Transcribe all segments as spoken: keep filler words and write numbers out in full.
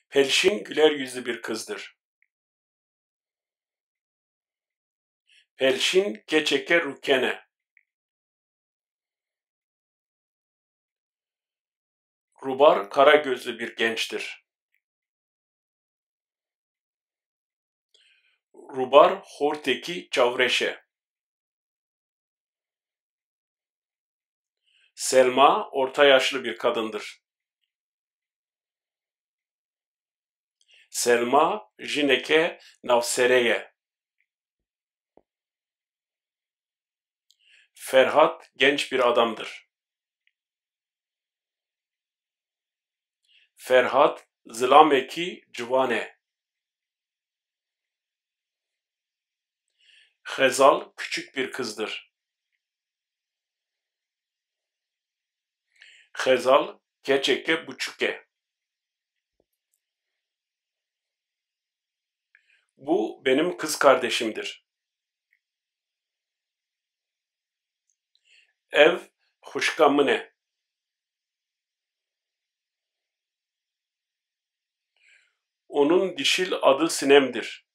Pelşîn güler yüzlü bir kızdır. Pelşîn keçeke rûken e. Rubar kara gözlü bir gençtir. Rubar xortekî çavreş e. Selma orta yaşlı bir kadındır. Selma jineke navsere ye. Ferhat genç bir adamdır. Ferhat zilamekî ciwan e. Xezal küçük bir kızdır. Xezal keçeke buçuk e. Bu benim kız kardeşimdir. Ev xwişka min e. Onun dişil adı Sinem'dir.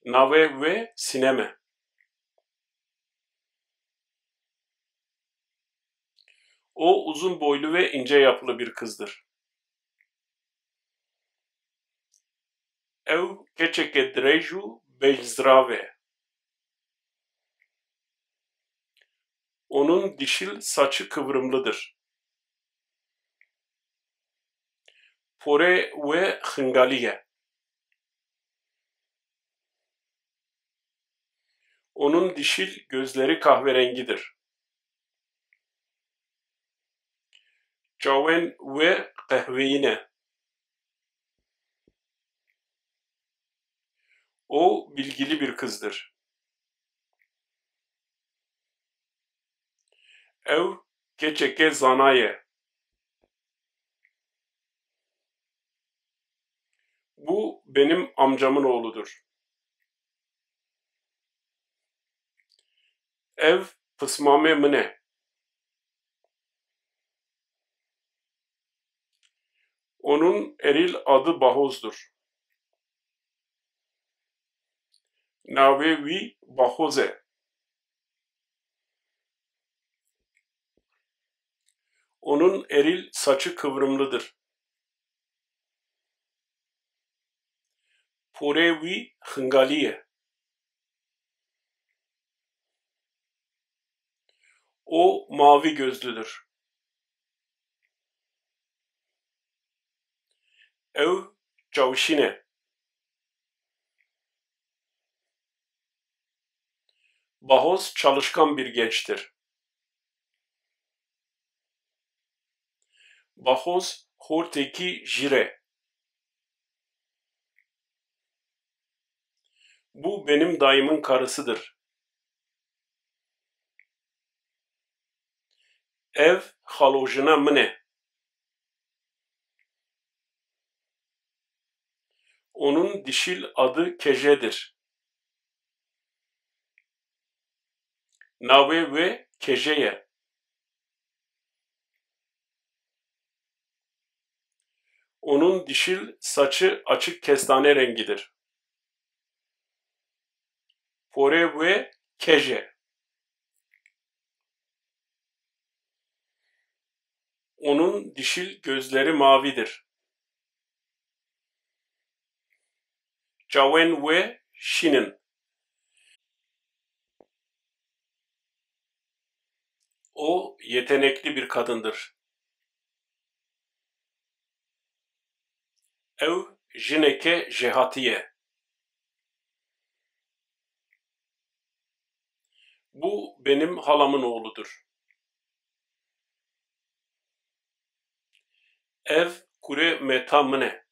Navê wê Sinem e. O uzun boylu ve ince yapılı bir kızdır. Ew keçeke dirêj û bejzirav e. Onun dişil saçı kıvrımlıdır. Porê wê xingalî ye. Onun dişil gözleri kahverengidir. Çawên wê qehweyî ne. O bilgili bir kızdır. Ew keçeke zana ye. Bu benim amcamın oğludur. Ev pismamê min e. Onun eril adı Bahoz'dur. Navê wî Bahoz e. Onun eril saçı kıvrımlıdır. Porê wî xingalî ye. O mavi gözlüdür. Ew çawşîn e. Bahoz çalışkan bir gençtir. Bahoz xortekî jîr e. Bu benim dayımın karısıdır. Ev xalojina min e. Onun dişil adı Keje'dir. Navê wê Keje ye. Onun dişil saçı açık kestane rengidir. Porê wê kej e. Onun dişil gözleri mavidir. Çawên wê şîn in. O yetenekli bir kadındır. Ew jineke jêhatî ye. Bu benim halamın oğludur. Ev kurê meta min e.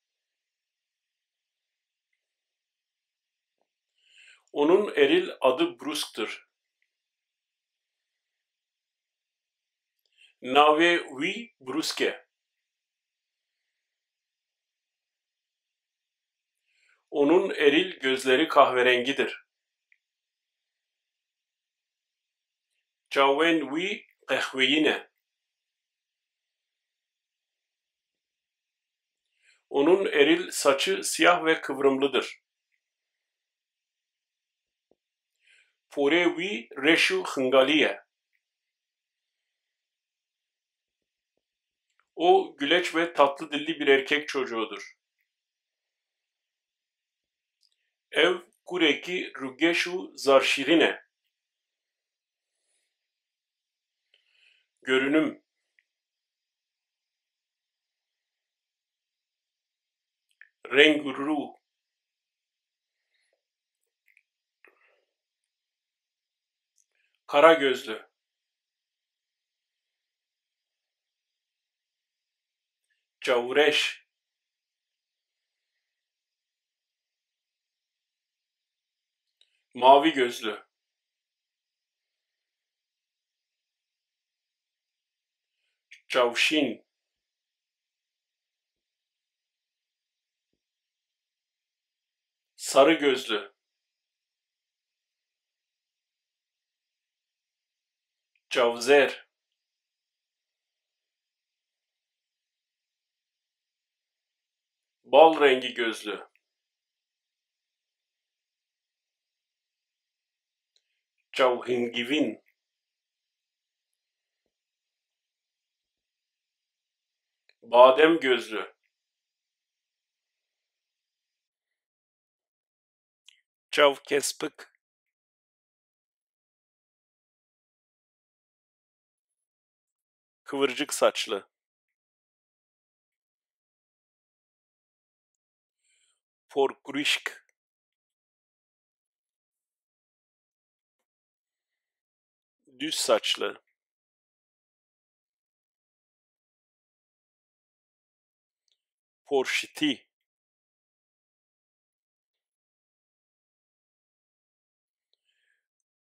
Onun eril adı Brus'tır. Navê wî Brûsk e. Onun eril gözleri kahverengidir. Çawên wî qehweyî ne. Onun eril saçı siyah ve kıvrımlıdır. Porê wî reş û xingalî ye. O güleç ve tatlı dilli bir erkek çocuğudur. Ev kurekî rûgeş û zarşîrîn e. Görünüm. Reng û rû. Kara gözlü. Çavreş. Mavi gözlü. Çavşîn. Sarı gözlü. Çavzer. Bal rengi gözlü. Çavhingivîn. Badem gözlü. Çav kespik. Kıvırcık saçlı. Porkurişk. Düz saçlı. Porşiti.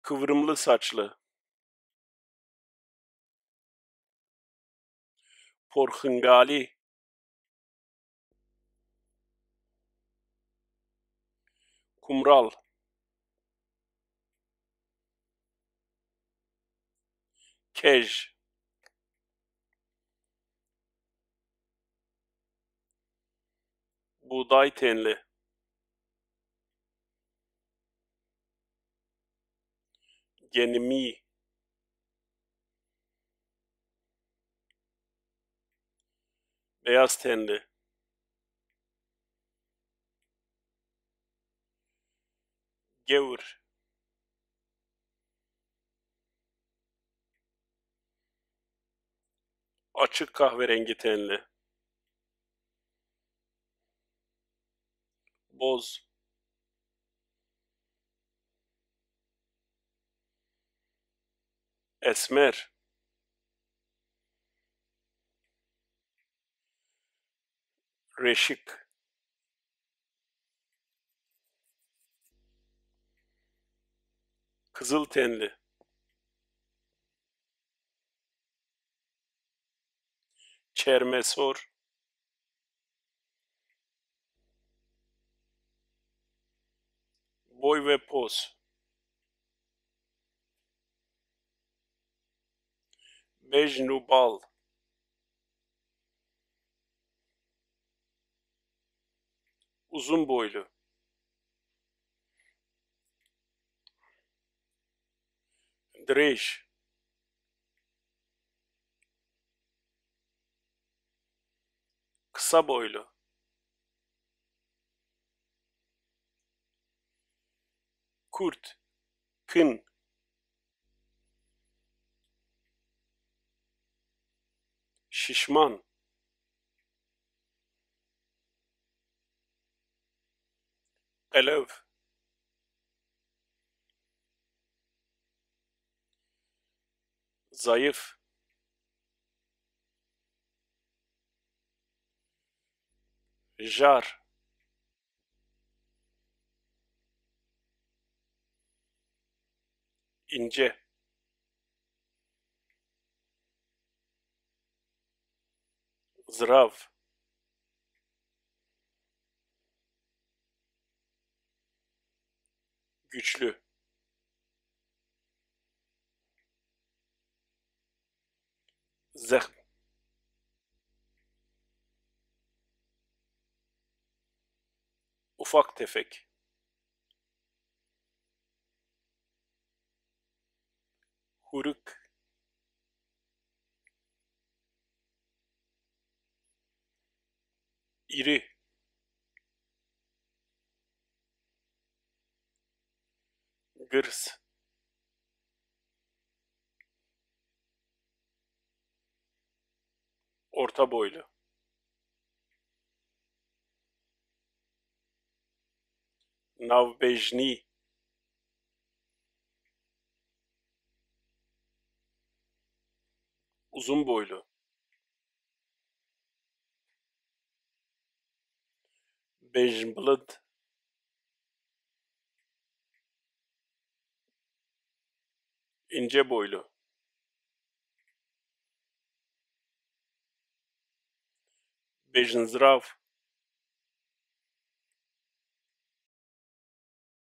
Kıvrımlı saçlı. Porxingalî. Kumral. Kej. Buğday tenli. Genimî. Beyaz tenli. Gewr. Açık kahverengi tenli. Boz. Esmer. Reşik. Kızıl tenli. Çermesor. Boy ve poz. Bejn û bal. Uzun boylu. Dirêj. Kısa boylu. Kurt, kin. Şişman. Qelev. Zayıf. Jar. İnce. Zirav. Güçlü. Zexm. Ufak tefek. Huruk. İri. Girs. Orta boylu. Navbejnî. Uzun boylu. Bejnbilind. İnce boylu. Bejnzirav.